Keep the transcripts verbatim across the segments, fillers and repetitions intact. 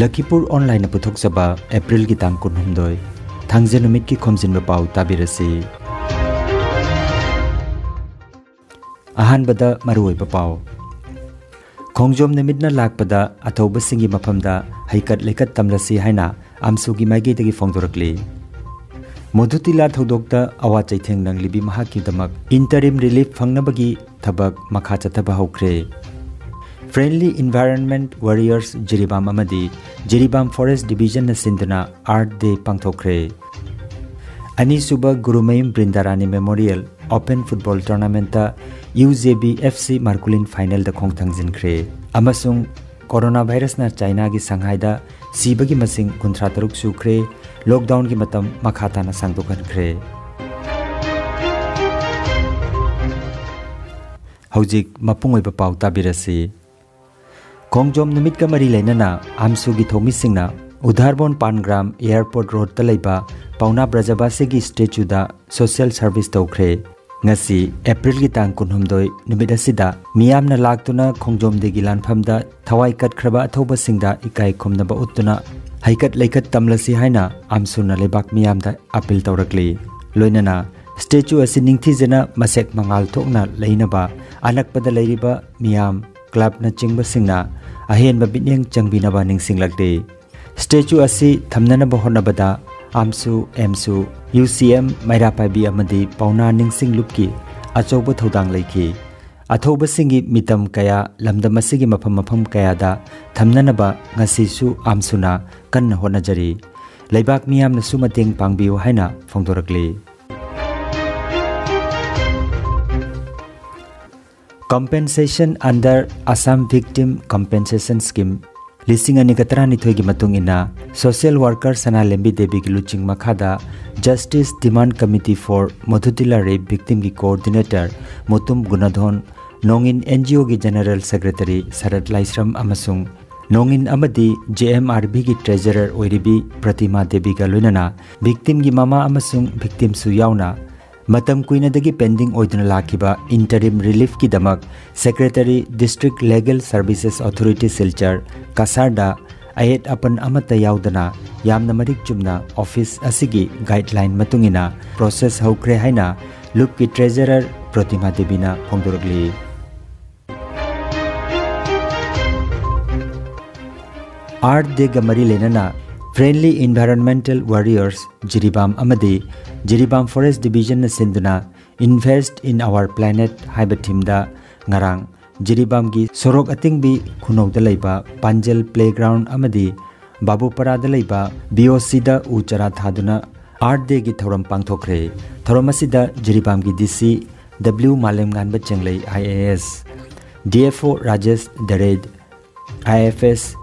ꯂꯈꯤꯄꯨꯔ ꯑꯣꯟꯂꯥꯏꯟꯅ ꯄꯨꯊꯣꯛꯆꯕ ꯑꯦꯄ꯭ꯔꯤꯜꯒꯤ ꯇꯥꯡ ꯀꯨꯟꯍꯨꯝꯗꯣꯏ, ꯊꯥꯡꯖ ꯅꯨꯃꯤꯠꯀꯤ ꯈꯣꯝꯖꯤꯟꯕ ꯄꯥꯎ ꯇꯥꯕꯤꯔꯁꯤ꯫ ꯑꯍꯥꯟꯕꯗ ꯃꯔꯨꯑꯣꯏꯕ ꯄꯥꯎ꯫ ꯈꯣꯡꯖꯣꯝ ꯅꯨꯃꯤꯠꯅ ꯂꯥꯛꯄꯗ ꯑꯊꯧꯕꯁꯤꯡꯒꯤ ꯃꯐꯝꯗ ꯍꯩꯀꯠ ꯂꯩꯀꯠ ꯇꯝꯂꯁꯤ ꯍꯥꯏꯅ ꯑꯝꯁꯨꯒꯤ ꯃꯥꯏꯀꯩꯗꯒꯤ ꯐꯣꯡꯗꯣꯔꯛꯂꯤ꯫ ꯃꯣꯗꯨꯇꯤꯂꯥ ꯊꯧꯗꯣꯛꯇ ꯑꯋꯥ ꯆꯩꯊꯦꯡ ꯅꯪꯂꯤꯕꯤ ꯃꯍꯥꯛꯀꯤꯗꯃꯛ interim relief ꯐꯪꯅꯕꯒꯤ ꯊꯕꯛ ꯃꯈꯥ ꯆꯠꯊꯕ ꯍꯧꯈ꯭ꯔꯦ꯫ Friendly Environment Warriors ꯖꯤꯔꯤꯕꯥꯝ ꯑꯃꯗꯤ ꯖꯤꯔꯤꯕꯥꯝ Forest Divisionꯅ ꯁꯤꯟꯗꯨꯅ Earth Day ꯄꯥꯡꯊꯣꯛꯈ꯭ꯔꯦ꯫ ꯑꯅꯤꯁꯨꯕ Gurumayum Brindarani Memorial Open Football Tournamentꯇ U J B F C Markulin finalꯗ ꯈꯣꯡ ꯊꯥꯡꯖꯤꯟꯈ꯭ꯔꯦ꯫ ꯑꯃꯁꯨꯡ ꯀꯣꯔꯣꯅꯥ ꯚꯥꯏꯔꯁꯅ ꯆꯥꯏꯅꯥꯒꯤ ꯁꯪꯍꯥꯏꯗ ꯁꯤꯕꯒꯤ ꯃꯁꯤꯡ ꯀꯨꯟꯊ꯭ꯔꯥ ꯇꯔꯨꯛ ꯁꯨꯈ꯭ꯔꯦ꯫ Lockdownꯒꯤ ꯃꯇꯝ ꯃꯈꯥ ꯇꯥꯅ ꯁꯥꯡꯗꯣꯛꯍꯟꯈ꯭ꯔꯦ꯫ ꯍꯧꯖꯤꯛ ꯃꯄꯨꯡ ꯑꯣꯏꯕ ꯄꯥꯎ ꯇꯥꯕꯤꯔꯁꯤ꯫ ꯈꯣꯡꯖꯣꯝ ꯅꯨꯃꯤꯠꯀ ꯃꯔꯤ ꯂꯩꯅꯅ ꯑꯝꯁꯨꯒꯤ ꯊꯧꯃꯤꯁꯤꯡꯅ ꯎꯙꯥꯔꯕꯣꯟ ꯄꯥꯟꯒ꯭ꯔꯥꯝ Airport Roadꯇ ꯂꯩꯕ ꯄꯥꯎꯅꯥ ꯕ꯭ꯔꯖꯕꯥꯁꯤꯒꯤ statueꯗ social service ꯇꯧꯈ꯭ꯔꯦ꯫ ꯉꯁꯤ ꯑꯦꯄ꯭ꯔꯤꯜꯒꯤ ꯇꯥꯡ ꯀꯨꯟꯍꯨꯝꯗꯣꯏ ꯅꯨꯃꯤꯠ ꯑꯁꯤꯗ ꯃꯤꯌꯥꯝꯅ ꯂꯥꯛꯇꯨꯅ ꯈꯣꯡꯖꯣꯝ ꯗꯦꯒꯤ ꯂꯥꯟꯐꯝꯗ ꯊꯋꯥꯏ ꯀꯠꯈ꯭ꯔꯕ ꯑꯊꯧꯕꯁꯤꯡꯗ ꯏꯀꯥꯏ ꯈꯨꯝꯅꯕ ꯎꯠꯇꯨꯅ ꯍꯩꯀꯠ ꯂꯩꯀꯠ ꯇꯝꯂꯁꯤ ꯍꯥꯏꯅ ꯑꯝꯁꯨꯅ ꯂꯩꯕꯥꯛ ꯃꯤꯌꯥꯝꯗ appeal ꯇꯧꯔꯛꯂꯤ꯫ ꯂꯣꯏꯅꯅ statue ꯑꯁꯤ ꯅꯤꯡꯊꯤꯖꯅ ꯃꯁꯦꯛ ꯃꯉꯥꯜ ꯊꯣꯛꯅ ꯂꯩꯅꯕ ꯑꯅꯛꯄꯗ ꯂꯩꯔꯤꯕ ꯃꯤꯌꯥꯝ, clubꯅꯆꯤꯡꯕꯁꯤꯡꯅ ꯑꯍꯦꯟꯕ ꯃꯤꯠꯌꯦꯡ ꯆꯪꯕꯤꯅꯕ ꯅꯤꯡꯁꯤꯡꯂꯛꯂꯤ꯫ Statue ꯑꯁꯤ ꯊꯝꯅꯅꯕ ꯍꯣꯠꯅꯕꯗ ꯑꯝꯁꯨ, ꯑꯦꯝꯁꯨ, U C M, ꯃꯩꯔꯥ ꯄꯥꯏꯕꯤ ꯑꯃꯗꯤ ꯄꯥꯎꯅꯥ ꯅꯤꯡꯁꯤꯡ ꯂꯨꯞꯀꯤ ꯑꯆꯧꯕ ꯊꯧꯗꯥꯡ ꯂꯩꯈꯤ꯫ ꯑꯊꯧꯕꯁꯤꯡꯒꯤ ꯃꯤꯇꯝ ꯀꯌꯥ ꯂꯝꯗꯝ ꯑꯁꯤꯒꯤ ꯃꯐꯝ ꯃꯐꯝ ꯀꯌꯥꯗ ꯊꯝꯅꯅꯕ ꯉꯁꯤꯁꯨ ꯑꯝꯁꯨꯅ ꯀꯟꯅ ꯍꯣꯠꯅꯖꯔꯤ꯫ ꯂꯩꯕꯥꯛ ꯃꯤꯌꯥꯝꯅꯁꯨ ꯃꯇꯦꯡ ꯄꯥꯡꯕꯤꯌꯨ ꯍꯥꯏꯅ ꯐꯣꯡꯗꯣꯔꯛꯂꯤ꯫ Compensation under Assam Victim Compensation Scheme ꯂꯤꯁꯤꯡ ꯑꯅꯤꯒ ꯇꯔꯥꯅꯤꯊꯣꯏꯒꯤ ꯃꯇꯨꯡ ꯏꯟꯅ social worker ꯁꯅꯥꯂꯦꯝꯕꯤ ꯗꯦꯕꯤꯒꯤ ꯂꯨꯆꯤꯡ ꯃꯈꯥꯗ Justice Demand Committee for Modhutila Rape Victimꯒꯤ coordinator Mutum ꯒꯨꯅꯥꯙꯣꯟ, ꯅꯣꯡꯏꯟ N G Oꯒꯤ general secretary ꯁꯔꯠ ꯂꯥꯏꯁ꯭ꯔꯝ ꯑꯃꯁꯨꯡ ꯅꯣꯡꯏꯟ ꯑꯃꯗꯤ J M R Bꯒꯤ treasurer ꯑꯣꯏꯔꯤꯕꯤ ꯄ꯭ꯔꯇꯤꯃꯥ ꯗꯦꯕꯤꯒ ꯂꯣꯏꯅꯅ victimꯒꯤ ꯃꯃꯥ ꯑꯃꯁꯨꯡ victimꯁꯨ ꯌꯥꯎꯅ ꯃꯇꯝ ꯀꯨꯏꯅꯗꯒꯤ pending ꯑꯣꯏꯗꯨꯅ ꯂꯥꯛꯈꯤꯕ interim reliefꯀꯤꯗꯃꯛ Secretary, District Legal Services Authority, Silchar, ꯀꯁꯥꯔꯗ ꯑꯌꯦꯠ ꯑꯄꯟ ꯑꯃꯠꯇ ꯌꯥꯎꯗꯅ ꯌꯥꯝꯅ ꯃꯔꯤꯛ ꯆꯨꯝꯅ ꯑꯣꯐꯤꯁ ꯑꯁꯤꯒꯤ ꯒꯥꯏꯗꯂꯥꯏꯟ ꯃꯇꯨꯡ ꯏꯟꯅ ꯄ꯭ꯔꯣꯁꯦꯁ ꯍꯧꯈ꯭ꯔꯦ ꯍꯥꯏꯅ ꯂꯨꯞꯀꯤ ꯇ꯭ꯔꯦꯖꯔꯔ ꯄ꯭ꯔꯣꯇꯤꯃꯥ ꯗꯦꯕꯤꯅ ꯐꯣꯡꯗꯣꯔꯛꯂꯤ꯫ ꯑꯥꯔꯠ ꯗꯦꯒ ꯃꯔꯤ ꯂꯩꯅꯅ Friendly Environmental Warriors ꯖꯤꯔꯤꯕꯥꯝ ꯑꯃꯗꯤ ꯖꯤꯔꯤꯕꯥꯝ ꯐꯣꯔꯦꯁ ꯗꯤꯕꯤꯖꯟꯅ ꯁꯤꯟꯗꯨꯅ Invest in Our Planet ꯍꯥꯏꯕ ꯊꯤꯝꯗ ꯉꯔꯥꯡ ꯖꯤꯔꯤꯕꯥꯝꯒꯤ ꯁꯣꯔꯣꯛ ꯑꯇꯤꯡꯕꯤ ꯈꯨꯅꯧꯗ ꯂꯩꯕ ꯄꯥꯟꯖꯜ ꯄ꯭ꯂꯦꯒ꯭ꯔꯥꯎꯟ ꯑꯃꯗꯤ ꯕꯥꯕꯨꯄꯔꯥꯗ ꯂꯩꯕ ꯕꯤ ꯑꯣ ꯁꯤꯗ ꯎ ꯆꯥꯔꯥ ꯊꯥꯗꯨꯅ ꯑꯥꯔꯠ ꯗꯦꯒꯤ ꯊꯧꯔꯝ ꯄꯥꯡꯊꯣꯛꯈ꯭ꯔꯦ꯫ ꯊꯧꯔꯝ ꯑꯁꯤꯗ ꯖꯤꯔꯤꯕꯥꯝꯒꯤ ꯗꯤ ꯁꯤ W ꯃꯥꯂꯦꯝꯉꯥꯟꯕ ꯆꯦꯡꯂꯩ I A S, D F ꯑꯣ ꯔꯥꯖꯦꯁ ꯗꯔꯦꯗ ꯑꯥꯏ ꯑꯦꯐ ꯑꯦꯁ,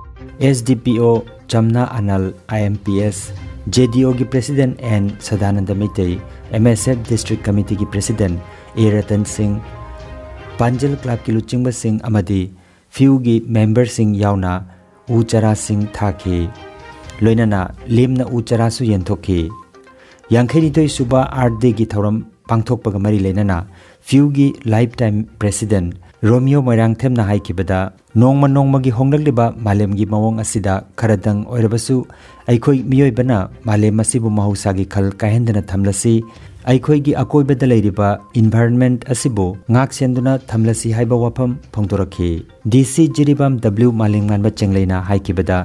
ꯑꯦꯁ ꯗꯤ ꯄꯤ ꯑꯣ ꯆꯝꯅꯥ ꯑꯅꯜ ꯑꯥꯏ M P S, J D ꯑꯣꯒꯤ president N Sadananda Meitei, M S F district ꯀꯃꯤꯇꯤꯒꯤ ꯄ꯭ꯔꯦꯁꯤꯗꯦꯟꯠ ꯑꯦ ꯔꯇꯟ ꯁꯤꯡ, ꯄꯥꯟꯖꯜ ꯀ꯭ꯂꯕꯀꯤ ꯂꯨꯆꯤꯡꯕꯁꯤꯡ ꯑꯃꯗꯤ ꯐꯤꯎꯒꯤ ꯃꯦꯝꯕꯔꯁꯤꯡ ꯌꯥꯎꯅ ꯎ ꯆꯥꯔꯥꯁꯤꯡ ꯊꯥꯈꯤ꯫ ꯂꯣꯏꯅꯅ ꯂꯦꯝꯅ ꯎ ꯆꯥꯔꯥꯁꯨ ꯌꯦꯟꯊꯣꯛꯈꯤ꯫ ꯌꯥꯡꯈꯩꯅꯤꯊꯣꯏ ꯁꯨꯕ ꯑꯥꯔꯠ ꯗꯦꯒꯤ ꯊꯧꯔꯝ ꯄꯥꯡꯊꯣꯛꯄꯒ ꯃꯔꯤ ꯂꯩꯅꯅ ꯐꯤꯎꯒꯤ ꯂꯥꯏꯐ ꯇꯥꯏꯝ ꯄ꯭ꯔꯦꯁꯤꯗꯦꯟꯠ ꯔꯣꯃꯤꯌꯣ ꯃꯣꯏꯔꯥꯡꯊꯦꯝꯅ ꯍꯥꯏꯈꯤꯕꯗ, ꯅꯣꯡꯃ ꯅꯣꯡꯃꯒꯤ ꯍꯣꯡꯂꯛꯂꯤꯕ ꯃꯥꯂꯦꯝꯒꯤ ꯃꯑꯣꯡ ꯑꯁꯤꯗ ꯈꯔꯗꯪ ꯑꯣꯏꯔꯕꯁꯨ ꯑꯩꯈꯣꯏ ꯃꯤꯑꯣꯏꯕꯅ ꯃꯥꯂꯦꯝ ꯑꯁꯤꯕꯨ ꯃꯍꯧꯁꯥꯒꯤ ꯈꯜ ꯀꯥꯏꯍꯟꯗꯅ ꯊꯝꯂꯁꯤ, ꯑꯩꯈꯣꯏꯒꯤ ꯑꯀꯣꯏꯕꯗ ꯂꯩꯔꯤꯕ ꯏꯟꯚꯥꯏꯔꯟꯃꯦꯟꯠ ꯑꯁꯤꯕꯨ ꯉꯥꯛ ꯁꯦꯟꯗꯨꯅ ꯊꯝꯂꯁꯤ ꯍꯥꯏꯕ ꯋꯥꯐꯝ ꯐꯣꯡꯗꯣꯔꯛꯈꯤ꯫ ꯗꯤ ꯁꯤ ꯖꯤꯔꯤꯕꯥꯝ ꯗꯕ꯭ꯂꯤꯎ ꯃꯥꯂꯦꯝꯉꯥꯟꯕ ꯆꯦꯡꯂꯩꯅ ꯍꯥꯏꯈꯤꯕꯗ,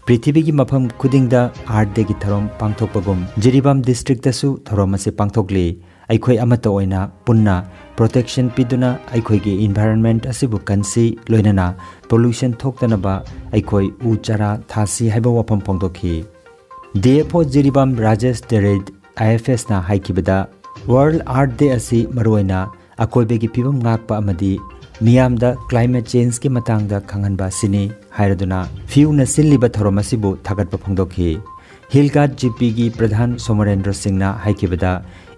ꯄ꯭ꯔꯤꯊꯤꯕꯤꯒꯤ ꯃꯐꯝ ꯈꯨꯗꯤꯡꯗ ꯑꯥꯔꯠ ꯗꯦꯒꯤ ꯊꯧꯔꯝ ꯄꯥꯡꯊꯣꯛꯄꯒꯨꯝ ꯖꯤꯔꯤꯕꯥꯝ ꯗꯤꯁꯇ꯭ꯔꯤꯛꯇꯁꯨ ꯊꯧꯔꯝ ꯑꯁꯤ ꯄꯥꯡꯊꯣꯛꯂꯤ꯫ ꯑꯩꯈꯣꯏ ꯑꯃꯠꯇ ꯑꯣꯏꯅ ꯄꯨꯟꯅ ꯄ꯭ꯔꯣꯇꯦꯛꯁꯟ ꯄꯤꯗꯨꯅ ꯑꯩꯈꯣꯏꯒꯤ ꯏꯟꯚꯥꯏꯔꯟꯃꯦꯟꯠ ꯑꯁꯤꯕꯨ ꯀꯟꯁꯤ, ꯂꯣꯏꯅꯅ ꯄꯣꯂꯨꯁꯟ ꯊꯣꯛꯇꯅꯕ ꯑꯩꯈꯣꯏ ꯎ ꯆꯥꯔꯥ ꯊꯥꯁꯤ ꯍꯥꯏꯕ ꯋꯥꯐꯝ ꯐꯣꯡꯗꯣꯛꯈꯤ꯫ D F O Jiribam Rajesh ꯗꯦꯔꯦꯗ ꯑꯥꯏ ꯑꯦꯐ ꯑꯦꯁꯅ ꯍꯥꯏꯈꯤꯕꯗ, ꯋꯥꯔꯜꯗ ꯑꯥꯔꯠ ꯗꯦ ꯑꯁꯤ ꯃꯔꯨꯑꯣꯏꯅ ꯑꯀꯣꯏꯕꯒꯤ ꯐꯤꯕꯝ ꯉꯥꯛꯄ ꯑꯃꯗꯤ ꯃꯤꯌꯥꯝꯗ ꯀ꯭ꯂꯥꯏꯃꯦꯠ ꯆꯦꯟꯖꯀꯤ ꯃꯇꯥꯡꯗ ꯈꯪꯍꯟꯕ ꯑꯁꯤꯅꯤ ꯍꯥꯏꯔꯗꯨꯅ, ꯐꯤꯎꯅ ꯁꯤꯜꯂꯤꯕ ꯊꯧꯔꯝ ꯑꯁꯤꯕꯨ ꯊꯥꯒꯠꯄ ꯐꯣꯡꯗꯣꯛꯈꯤ꯫ ꯍꯤꯜ ꯒꯥꯔꯗ ꯖꯤ ꯄꯤꯒꯤ ꯄ꯭ꯔꯙꯥꯟ ꯁꯣꯃꯔꯦꯟꯗ꯭ꯔ ꯁꯤꯡꯅ ꯍꯥꯏꯈꯤꯕꯗ,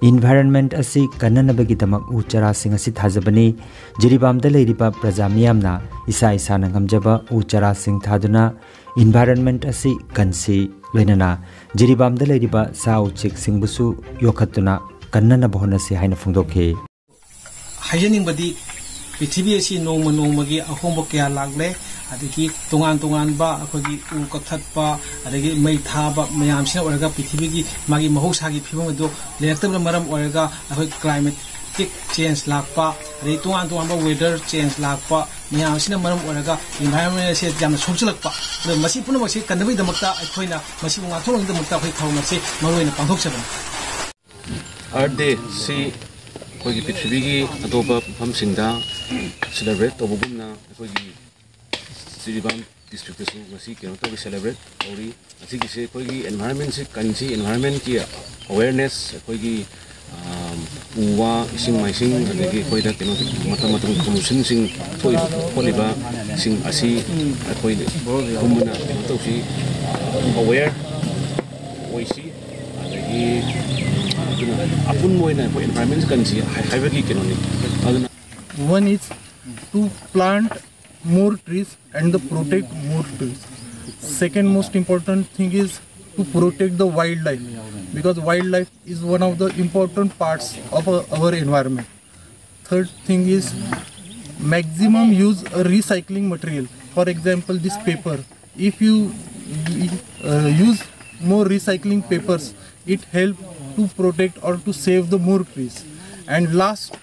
ꯏꯟꯚꯥꯏꯔꯟꯃꯦꯟꯠ ꯑꯁꯤ ꯀꯟꯅꯅꯕꯒꯤꯗꯃꯛ ꯎ ꯆꯥꯔꯥꯁꯤꯡ ꯑꯁꯤ ꯊꯥꯖꯕꯅꯤ꯫ ꯖꯤꯔꯤꯕꯥꯝꯗ ꯂꯩꯔꯤꯕ ꯄ꯭ꯔꯖꯥ ꯃꯤꯌꯥꯝꯅ ꯏꯁꯥ ꯏꯁꯥꯅ ꯉꯝꯖꯕ ꯎ ꯆꯥꯔꯥꯁꯤꯡ ꯊꯥꯗꯨꯅ ꯏꯟꯚꯥꯏꯔꯟꯃꯦꯟꯠ ꯑꯁꯤ ꯀꯟꯁꯤ, ꯂꯣꯏꯅꯅ ꯖꯤꯔꯤꯕꯥꯝꯗ ꯂꯩꯔꯤꯕ ꯁꯥ ꯎꯆꯦꯛꯁꯤꯡꯕꯨꯁꯨ ꯌꯣꯛꯈꯠꯇꯨꯅ ꯀꯟꯅꯅꯕ ꯍꯣꯠꯅꯁꯤ ꯍꯥꯏꯅ ꯐꯣꯡꯗꯣꯛꯈꯤ꯫ ꯍꯥꯏꯖꯅꯤꯡꯕꯗꯤ, ꯄ꯭ꯔꯤꯊꯤꯕꯤ ꯑꯁꯤ ꯅꯣꯡꯃ ꯅꯣꯡꯃꯒꯤ ꯑꯍꯣꯡꯕ ꯀꯌꯥ ꯂꯥꯛꯂꯦ꯫ ꯑꯗꯒꯤ ꯇꯣꯉꯥꯟ ꯇꯣꯉꯥꯟꯕ ꯑꯩꯈꯣꯏꯒꯤ ꯎ ꯀꯛꯊꯠꯄ, ꯑꯗꯒꯤ ꯃꯩ ꯊꯥꯕ ꯃꯌꯥꯝꯁꯤꯅ ꯑꯣꯏꯔꯒ ꯄ꯭ꯔꯤꯊꯤꯕꯤꯒꯤ ꯃꯥꯒꯤ ꯃꯍꯧꯁꯥꯒꯤ ꯐꯤꯕꯝ ꯑꯗꯨ ꯂꯩꯔꯛꯇꯕꯅ ꯃꯔꯝ ꯑꯣꯏꯔꯒ ꯑꯩꯈꯣꯏ climatic change ꯂꯥꯛꯄ, ꯑꯗꯩ ꯇꯣꯉꯥꯟ ꯇꯣꯉꯥꯟꯕ weather change ꯂꯥꯛꯄ ꯃꯌꯥꯝ ꯑꯁꯤꯅ ꯃꯔꯝ ꯑꯣꯏꯔꯒ environment ꯑꯁꯤ ꯌꯥꯝꯅ ꯁꯣꯛꯆꯤꯜꯂꯛꯄ꯫ ꯑꯗꯣ ꯃꯁꯤ ꯄꯨꯝꯅꯃꯛꯁꯤ ꯀꯟꯅꯕꯒꯤꯗꯃꯛꯇ ꯑꯩꯈꯣꯏꯅ ꯃꯁꯤꯕꯨ ꯉꯥꯛꯊꯣꯛꯅꯕꯒꯤꯗꯃꯛꯇ ꯑꯩꯈꯣꯏ ꯊꯧꯔꯝ ꯑꯁꯤ ꯃꯔꯨꯑꯣꯏꯅ ꯄꯥꯡꯊꯣꯛꯆꯕꯅꯤ꯫ Earth Day ꯁꯤ ꯑꯩꯈꯣꯏꯒꯤ ꯄ꯭ꯔꯤꯊꯤꯕꯤꯒꯤ ꯑꯇꯣꯞꯄ ꯃꯐꯝꯁꯤꯡꯗ celebrate ꯇꯧꯕꯒꯨꯝꯅ ꯑꯩꯈꯣꯏꯒꯤ ꯖꯤꯔꯤꯕꯥꯝ district ꯇꯁꯨ ꯉꯁꯤ ꯀꯩꯅꯣ ꯇꯧꯔꯤ, celebrate ꯇꯧꯔꯤ꯫ ꯑꯁꯤꯒꯤꯁꯦ ꯑꯩꯈꯣꯏꯒꯤ environment ꯁꯤ ꯀꯟꯁꯤ, environment ꯀꯤ awareness, ꯑꯩꯈꯣꯏꯒꯤ, ꯑꯥ, ꯎ ꯋꯥ, ꯏꯁꯤꯡ ꯃꯥꯏꯁꯤꯡ, ꯑꯗꯒꯤ ꯑꯩꯈꯣꯏꯗ ꯀꯩꯅꯣ ꯃꯇꯝ ꯃꯇꯝꯒꯤ pollution ꯁꯤꯡ ꯊꯣꯛꯏꯕ ꯈꯣꯠꯂꯤꯕꯁꯤꯡ ꯑꯁꯤ ꯑꯩꯈꯣꯏ ꯄꯨꯝꯕꯅ ꯀꯩꯅꯣ ꯇꯧꯁꯤ, aware ꯑꯣꯏꯁꯤ꯫ ꯑꯗꯒꯤ ꯑꯗꯨꯅ ꯑꯄꯨꯟꯕ ꯑꯣꯏꯅ ꯑꯩꯈꯣꯏ environment ꯁꯤ ꯀꯟꯁꯤ ꯍꯥꯏ-, ꯍꯥꯏꯕꯒꯤ ꯀꯩꯅꯣꯅꯤ꯫ ꯑꯗꯨꯅ One is to plant more trees and the protect more trees. Second most important thing is to protect the wildlife, because wildlife is one of the important parts of our, our environment. Third thing is maximum use a recycling material. For example, this paper. If you uh, use more recycling papers, it help to protect or to save the more trees. And last,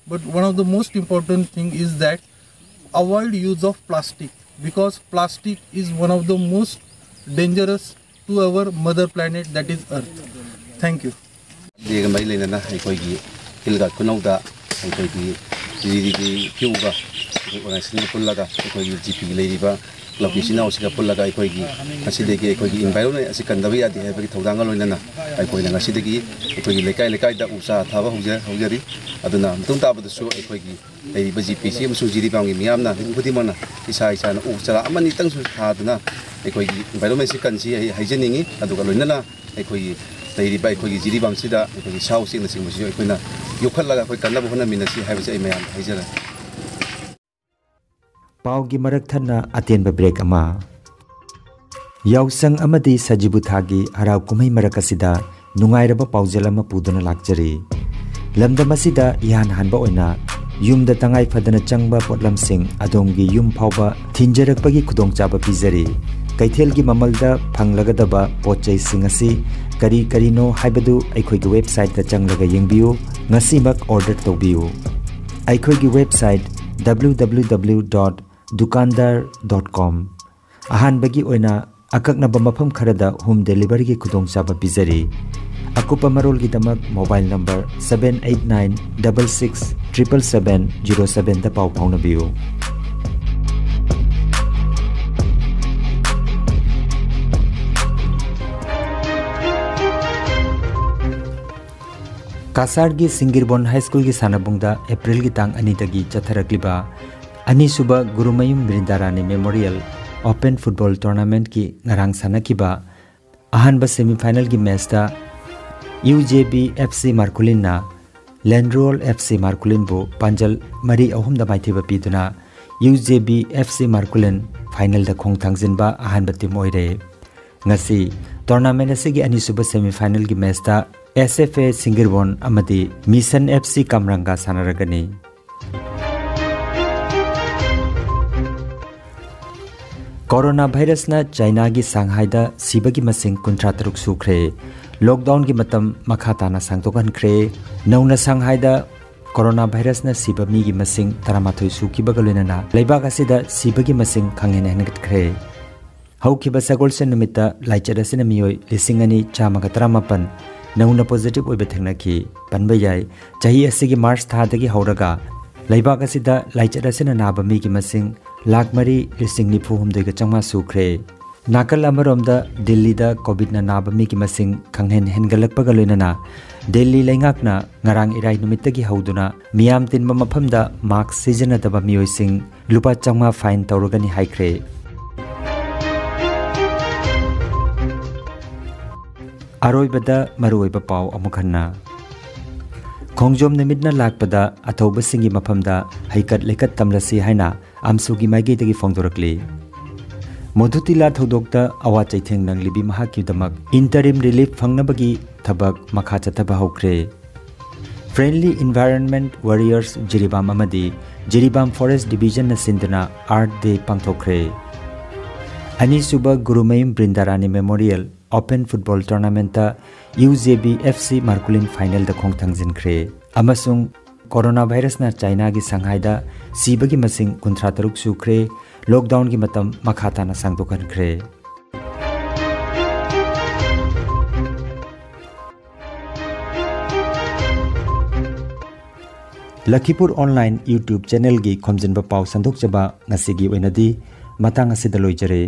but one of the most important thing is that avoid use of plastic, because plastic is one of the most dangerous to our mother planet, that is Earth. Thank you. Day ꯒ ꯃꯔꯤ ꯂꯩꯅꯅ ꯑꯩꯈꯣꯏꯒꯤ Hill Guard ꯈꯨꯅꯧꯗ ꯑꯩꯈꯣꯏꯒꯤ ꯖꯤꯔꯤꯕꯤ ꯀ꯭ꯌꯨꯒ ꯑꯩꯈꯣꯏ organization ꯒ ꯄꯨꯜꯂꯒ ꯑꯩꯈꯣꯏꯒꯤ GP ꯂꯩꯔꯤꯕ club ꯀꯤ ꯏꯆꯤꯟ ꯏꯅꯥꯎꯁꯤꯡꯒ ꯄꯨꯜꯂꯒ ꯑꯩꯈꯣꯏꯒꯤ ꯉꯁꯤꯗꯒꯤ ꯑꯩꯈꯣꯏꯒꯤ environment ꯑꯁꯤ ꯀꯟꯗꯕ ꯌꯥꯗꯦ ꯍꯥꯏꯕꯒꯤ ꯊꯧꯗꯥꯡꯒ ꯂꯣꯏꯅꯅ ꯑꯩꯈꯣꯏꯅ ꯉꯁꯤꯗꯒꯤ ꯑꯩꯈꯣꯏꯒꯤ ꯂꯩꯀꯥꯏ ꯂꯩꯀꯥꯏꯗ ꯎ ꯆꯥꯔꯥ ꯊꯥꯕ ꯍꯧꯖ-, ꯍꯧꯖꯔꯤ꯫ ꯑꯗꯨꯅ ꯃꯇꯨꯡ ꯇꯥꯕꯗꯁꯨ ꯑꯩꯈꯣꯏꯒꯤ ꯂꯩꯔꯤꯕ ꯖꯤꯄꯤ ꯁꯤ ꯑꯃꯁꯨꯡ ꯖꯤꯔꯤꯕꯥꯝꯒꯤ ꯃꯤꯌꯥꯝꯅ, ꯃꯤꯄꯨꯝ ꯈꯨꯗꯤꯡꯃꯛꯅ ꯏꯁꯥ ꯏꯁꯥꯅ ꯎ ꯆꯥꯔꯥ ꯑꯃꯅꯤꯇꯪꯁꯨ ꯊꯥꯗꯨꯅ ꯑꯩꯈꯣꯏꯒꯤ environment ꯁꯤ ꯀꯟꯁꯤ ꯍꯥꯏ-, ꯍꯥꯏꯖꯅꯤꯡꯉꯤ꯫ ꯑꯗꯨꯒ ꯂꯣꯏꯅꯅ ꯑꯩꯈꯣꯏꯒꯤ ꯂꯩꯔꯤꯕ ꯑꯩꯈꯣꯏꯒꯤ ꯖꯤꯔꯤꯕꯥꯝꯁꯤꯗ ꯑꯩꯈꯣꯏꯒꯤ ꯁꯥ ꯎꯆꯦꯛꯅꯆꯤꯡꯕꯁꯤꯁꯨ ꯑꯩꯈꯣꯏꯅ ꯌꯣꯛꯈꯠꯂꯒ ꯑꯩꯈꯣꯏ ꯀꯟꯅꯕ ꯍꯣꯠꯅꯃꯤꯟꯅꯁꯤ ꯍꯥꯏꯕꯁꯤ ꯑꯩ ꯃꯌꯥꯝꯗ ꯍꯥꯏꯖꯔꯒꯦ꯫ ꯄꯥꯎꯒꯤ ꯃꯔꯛ ꯊꯠꯅ ꯑꯇꯦꯟꯕ break ꯑꯃ꯫ ꯌꯥꯎꯁꯪ ꯑꯃꯗꯤ ꯁꯖꯤꯕꯨ ꯊꯥꯒꯤ ꯍꯔꯥꯎ ꯀꯨꯝꯍꯩ ꯃꯔꯛ ꯑꯁꯤꯗ ꯅꯨꯡꯉꯥꯏꯔꯕ ꯄꯥꯎꯖꯦꯜ ꯑꯃ ꯄꯨꯗꯨꯅ ꯂꯥꯛꯆꯔꯤ꯫ ꯂꯝꯗꯝ ꯑꯁꯤꯗ ꯏꯍꯥꯟ ꯍꯥꯟꯕ ꯑꯣꯏꯅ ꯌꯨꯝꯗ ꯇꯉꯥꯏ ꯐꯗꯅ ꯆꯪꯕ ꯄꯣꯠꯂꯝꯁꯤꯡ ꯑꯗꯣꯝꯒꯤ ꯌꯨꯝ ꯐꯥꯎꯕ ꯊꯤꯟꯖꯔꯛꯄꯒꯤ ꯈꯨꯗꯣꯡꯆꯥꯕ ꯄꯤꯖꯔꯤ꯫ ꯀꯩꯊꯦꯜꯒꯤ ꯃꯃꯜꯗ ꯐꯪꯂꯒꯗꯕ ꯄꯣꯠ ꯆꯩꯁꯤꯡ ꯑꯁꯤ ꯀꯔꯤ ꯀꯔꯤꯅꯣ ꯍꯥꯏꯕꯗꯨ ꯑꯩꯈꯣꯏꯒꯤ ꯋꯦꯕꯁꯥꯏꯠꯇ ꯆꯪꯂꯒ ꯌꯦꯡꯕꯤꯌꯨ꯫ ꯉꯁꯤꯃꯛ ꯑꯣꯔꯗꯔ ꯇꯧꯕꯤꯌꯨ꯫ ꯑꯩꯈꯣꯏꯒꯤ website W W W dot dukandar dot com꯫ ꯑꯍꯥꯟꯕꯒꯤ ꯑꯣꯏꯅ ꯑꯀꯛꯅꯕ ꯃꯐꯝ ꯈꯔꯗ ꯍꯣꯝ ꯗꯦꯂꯤꯚꯔꯤꯒꯤ ꯈꯨꯗꯣꯡꯆꯥꯕ ꯄꯤꯖꯔꯤ꯫ ꯑꯀꯨꯞꯄ ꯃꯔꯣꯜꯒꯤꯗꯃꯛ mobile number seven eight nine double six triple seven zero seven ꯗ ꯄꯥꯎ ꯐꯥꯎꯅꯕꯤꯌꯨ꯫ ꯀꯥꯁꯥꯔꯒꯤ ꯁꯤꯡꯒꯤꯔꯕꯣꯟ ꯍꯥꯏ ꯁ꯭ꯀꯨꯜꯒꯤ ꯁꯥꯟꯅꯕꯨꯡꯗ ꯑꯦꯄ꯭ꯔꯤꯜꯒꯤ ꯇꯥꯡ ꯑꯅꯤꯗꯒꯤ ꯆꯠꯊꯔꯛꯂꯤꯕ ꯑꯅꯤꯁꯨꯕ Gurumayum Brindarani memorial open football ꯇꯣꯔꯅꯥꯃꯦꯟꯠꯀꯤ ꯉꯔꯥꯡ ꯁꯥꯟꯅꯈꯤꯕ ꯑꯍꯥꯟꯕ ꯁꯦꯃꯤꯐꯥꯏꯅꯦꯜꯒꯤ ꯃꯦꯆꯇ U J B F C ꯃꯥꯔꯀꯨꯂꯤꯟꯅ ꯂꯦꯟꯗ꯭ꯔꯣꯜ ꯑꯦꯐ ꯁꯤ ꯃꯥꯔꯀꯨꯂꯤꯟꯕꯨ ꯄꯥꯟꯖꯜ ꯃꯔꯤ ꯑꯍꯨꯝꯗ ꯃꯥꯏꯊꯤꯕ ꯄꯤꯗꯨꯅ U J B F C ꯃꯥꯔꯀꯨꯂꯤꯟ ꯐꯥꯏꯅꯦꯜꯗ ꯈꯣꯡ ꯊꯥꯡꯖꯤꯟꯕ ꯑꯍꯥꯟꯕ ꯇꯤꯝ ꯑꯣꯏꯔꯦ꯫ ꯉꯁꯤ ꯇꯣꯔꯅꯥꯃꯦꯟꯠ ꯑꯁꯤꯒꯤ ꯑꯅꯤꯁꯨꯕ ꯁꯦꯃꯤꯐꯥꯏꯅꯦꯜꯒꯤ ꯃꯦꯆꯇ ꯑꯦꯁ ꯑꯦꯐ ꯑꯦ ꯁꯤꯡꯒꯤꯔꯕꯣꯟ ꯑꯃꯗꯤ ꯃꯤꯁꯟ ꯑꯦꯐ ꯁꯤ ꯀꯥꯝꯔꯥꯡꯒ ꯁꯥꯟꯅꯔꯒꯅꯤ꯫ ꯀꯣꯔꯣꯅꯥ ꯚꯥꯏꯔꯁꯅ ꯆꯥꯏꯅꯥꯒꯤ ꯁꯥꯡꯍꯥꯏꯗ ꯁꯤꯕꯒꯤ ꯃꯁꯤꯡ ꯀꯨꯟꯊ꯭ꯔꯥ ꯇꯔꯨꯛ ꯁꯨꯈ꯭ꯔꯦ꯫ ꯂꯣꯛꯗꯥꯎꯟꯒꯤ ꯃꯇꯝ ꯃꯈꯥ ꯇꯥꯅ ꯁꯥꯡꯗꯣꯛꯍꯟꯈ꯭ꯔꯦ꯫ ꯅꯧꯅ ꯁꯥꯡꯍꯥꯏꯗ ꯀꯣꯔꯣꯅꯥ ꯚꯥꯏꯔꯁꯅ ꯁꯤꯕ ꯃꯤꯒꯤ ꯃꯁꯤꯡ ꯇꯔꯥꯃꯥꯊꯣꯏ ꯁꯨꯈꯤꯕꯒ ꯂꯣꯏꯅꯅ ꯂꯩꯕꯥꯛ ꯑꯁꯤꯗ ꯁꯤꯕꯒꯤ ꯃꯁꯤꯡ ꯈꯪꯍꯦꯟ ꯍꯦꯟꯒꯠꯈ꯭ꯔꯦ꯫ ꯍꯧꯈꯤꯕ ꯁꯒꯣꯜꯁꯦꯟ ꯅꯨꯃꯤꯠꯇ ꯂꯥꯏꯆꯠ ꯑꯁꯤꯅ ꯃꯤꯑꯣꯏ ꯂꯤꯁꯤꯡ ꯑꯅꯤ ꯆꯥꯝꯃꯒ ꯇꯔꯥꯃꯥꯄꯟ ꯅꯧꯅ ꯄꯣꯖꯤꯇꯤꯚ ꯑꯣꯏꯕ ꯊꯦꯡꯅꯈꯤ꯫ ꯄꯟꯕ ꯌꯥꯏ, ꯆꯍꯤ ꯑꯁꯤꯒꯤ ꯃꯥꯔꯆ ꯊꯥꯗꯒꯤ ꯍꯧꯔꯒ ꯂꯩꯕꯥꯛ ꯑꯁꯤꯗ ꯂꯥꯏꯆꯠ ꯑꯁꯤꯅ ꯅꯥꯕ ꯃꯤꯒꯤ ꯃꯁꯤꯡ ꯂꯥꯈ ꯃꯔꯤ ꯂꯤꯁꯤꯡ ꯅꯤꯐꯨ ꯍꯨꯝꯗꯣꯏꯒ ꯆꯥꯝꯃꯉꯥ ꯁꯨꯈ꯭ꯔꯦ꯫ ꯅꯥꯀꯜ ꯑꯃꯔꯣꯝꯗ ꯗꯤꯜꯂꯤꯗ ꯀꯣꯚꯤꯗꯅ ꯅꯥꯕ ꯃꯤꯒꯤ ꯃꯁꯤꯡ ꯈꯪꯍꯦꯟ ꯍꯦꯟꯒꯠꯂꯛꯄꯒ ꯂꯣꯏꯅꯅ ꯗꯤꯜꯂꯤ ꯂꯩꯉꯥꯛꯅ ꯉꯔꯥꯡ ꯏꯔꯥꯏ ꯅꯨꯃꯤꯠꯇꯒꯤ ꯍꯧꯗꯨꯅ ꯃꯤꯌꯥꯝ ꯇꯤꯟꯕ ꯃꯐꯝꯗ ꯃꯥꯛꯁ ꯁꯤꯖꯤꯟꯅꯗꯕ ꯃꯤꯑꯣꯏꯁꯤꯡ ꯂꯨꯄꯥ ꯆꯥꯝꯃꯉꯥ ꯐꯥꯏꯟ ꯇꯧꯔꯒꯅꯤ ꯍꯥꯏꯈ꯭ꯔꯦ꯫ ꯑꯔꯣꯏꯕꯗ ꯃꯔꯨꯑꯣꯏꯕ ꯄꯥꯎ ꯑꯃꯨꯛ ꯍꯟꯅ꯫ ꯈꯣꯡꯖꯣꯝ ꯅꯨꯃꯤꯠꯅ ꯂꯥꯛꯄꯗ ꯑꯊꯧꯕꯁꯤꯡꯒꯤ ꯃꯐꯝꯗ ꯍꯩꯀꯠ ꯂꯩꯀꯠ ꯇꯝꯂꯁꯤ ꯍꯥꯏꯅ ꯑꯝꯁꯨꯒꯤ ꯃꯥꯏꯀꯩꯗꯒꯤ ꯐꯣꯡꯗꯣꯔꯛꯂꯤ꯫ ꯃꯣꯗꯨꯇꯤꯂꯥ ꯊꯧꯗꯣꯛꯇ ꯑꯋꯥ ꯆꯩꯊꯦꯡ ꯅꯪꯂꯤꯕꯤ ꯃꯍꯥꯛꯀꯤꯗꯃꯛ ꯏꯟꯇꯔꯤꯝ ꯔꯤꯂꯤꯐ ꯐꯪꯅꯕꯒꯤ ꯊꯕꯛ ꯃꯈꯥ ꯆꯠꯊꯕ ꯍꯧꯈ꯭ꯔꯦ꯫ Friendly Environment Warriors ꯖꯤꯔꯤꯕꯥꯝ ꯑꯃꯗꯤ ꯖꯤꯔꯤꯕꯥꯝ Forest Division ꯅ ꯁꯤꯟꯗꯨꯅ Earth Day ꯄꯥꯡꯊꯣꯛꯈ꯭ꯔꯦ꯫ ꯑꯅꯤꯁꯨꯕ Gurumayum Brindarani Memorial Open Football Tournament ꯇ U J B F C ꯃꯥꯔꯀꯨꯂꯤꯟ final ꯗ ꯈꯣꯡ ꯊꯥꯡꯖꯤꯟꯈ꯭ꯔꯦ꯫ ꯑꯃꯁꯨꯡ ꯀꯣꯔꯣꯅꯥ ꯚꯥꯏꯔꯁꯅ ꯆꯥꯏꯅꯥꯒꯤ ꯁꯪꯍꯥꯏꯗ ꯁꯤꯕꯒꯤ ꯃꯁꯤꯡ ꯀꯨꯟꯊ꯭ꯔꯥ ꯇꯔꯨꯛ ꯁꯨꯈ꯭ꯔꯦ꯫ Lockdown ꯒꯤ ꯃꯇꯝ ꯃꯈꯥ ꯇꯥꯅ ꯁꯥꯡꯗꯣꯛꯍꯟꯈ꯭ꯔꯦ꯫ ꯂꯈꯤꯄꯨꯔ Online YouTube channel ꯒꯤ ꯈꯣꯝꯖꯤꯟꯕ ꯄꯥꯎ ꯁꯟꯗꯣꯛꯆꯕ ꯉꯁꯤꯒꯤ ꯑꯣꯏꯅꯗꯤ ꯃꯇꯥꯡ ꯑꯁꯤꯗ ꯂꯣꯏꯖꯔꯦ꯫